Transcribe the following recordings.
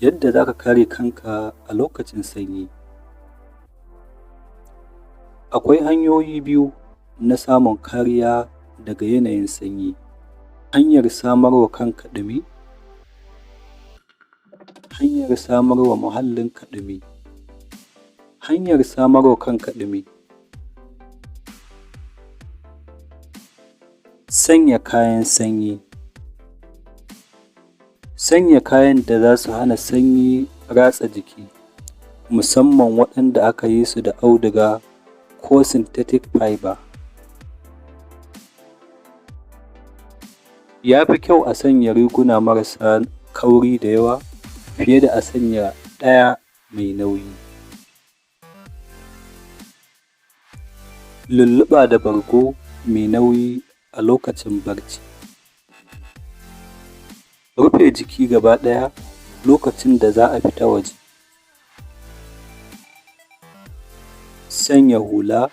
Yadda za ka kare kanka a lokacin sanyi. Akwai hanyoyi biyu na samun kariya daga yanayin sanyi. Hanyar samar wa kanka ɗumi, hanyar samar wa muhallinka ɗumi. Hanyar samar wa kanka ɗumi: sanya kayan sanyi, sanya kayan da za su hana sanyi ratsa jiki, musamman waɗanda aka yi su da auduga ko synthetic fibre. Ya fi kyau a sanya riguna marasa kauri da yawa fiye da a sanya ɗaya mai nauyi. Lulluɓa da bargo mai nauyi a lokacin barci. Rufe jiki gaba ɗaya lokacin da za a fita waje. Sanya hula,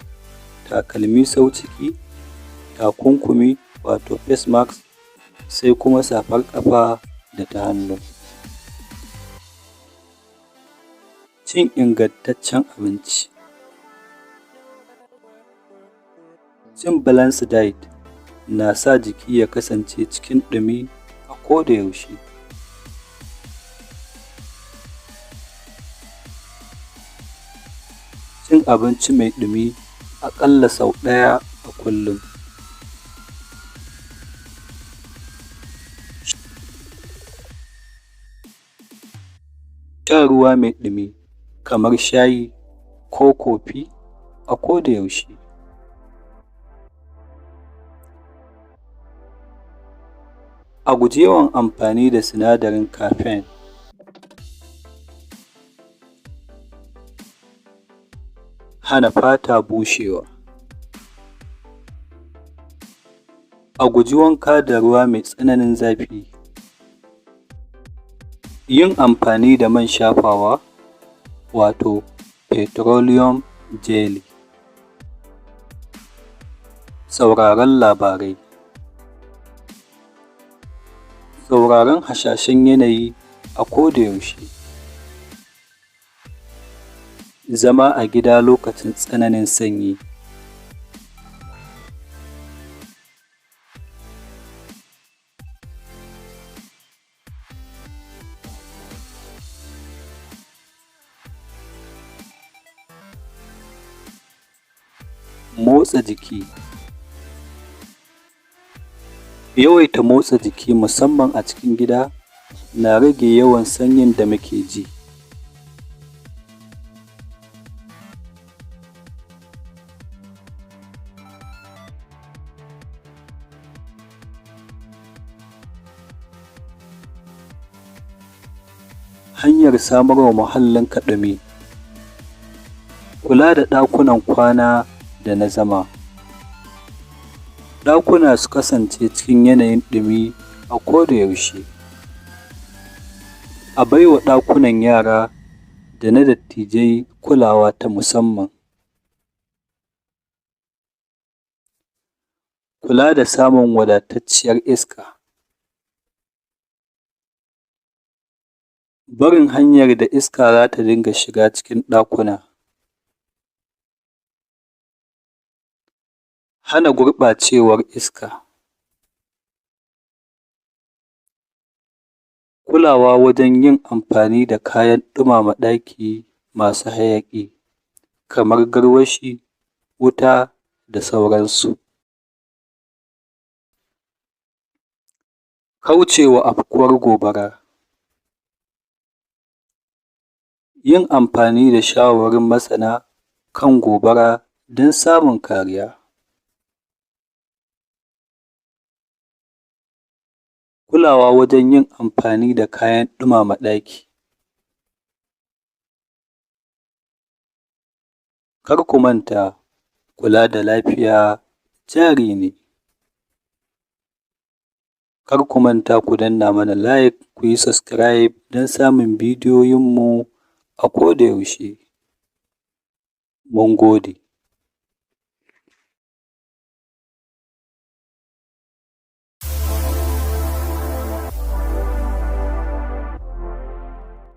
takalmi sau ciki, takunkumi wato face mask, sai kuma safar ƙafa da ta hannu. Cin ingantaccen abinci. Cin balance diet na sa jiki ya kasance cikin ɗumi a koda yaushe. Cin abinci mai ɗumi aƙalla sau ɗaya a kullum. Shan ruwa mai ɗumi kamar shayi ko coffee a koda yaushe. A guji yawan amfani da sinadarin caffeine. Hana fata bushewa. A guji wanka da ruwa mai tsananin zafi. Yin amfani da man shafawa wato petroleum jelly. Sauraron labarai. Sauraron hasashen yanayi a koda yaushe. Zama a gida lokacin tsananin sanyi. Motsa jiki. Yawaita motsa jiki musamman a cikin gida na rage yawan sanyin da muke ji. Hanyar samar wa muhallinka ɗumi. Kula da ɗakunan kwana da na zama. Ɗakuna su kasance cikin yanayin ɗumi a koda yaushe. A bai wa ɗakunan yara da na dattijai kulawa ta musamman. Kula da samun wadatacciyar iska. Barin hanyar da iska za ta dinga shiga cikin ɗakuna. Hana gurɓacewar iska. Kulawa wajen yin amfani da kayan ɗumama ɗaki masu hayaƙi kamar garwashi, wuta da sauransu. Kauce wa afkuwar gobara. Yin amfani da shawarwarin masana kan gobara don samun kariya. Kulawa wajen yin amfani da kayan ɗumama ɗaki. Kar ku manta, kula da lafiya jari ne. Kar ku manta ku danna mana like, ku yi subscribe don samun bidiyoyinmu a koda yaushe. Mun gode.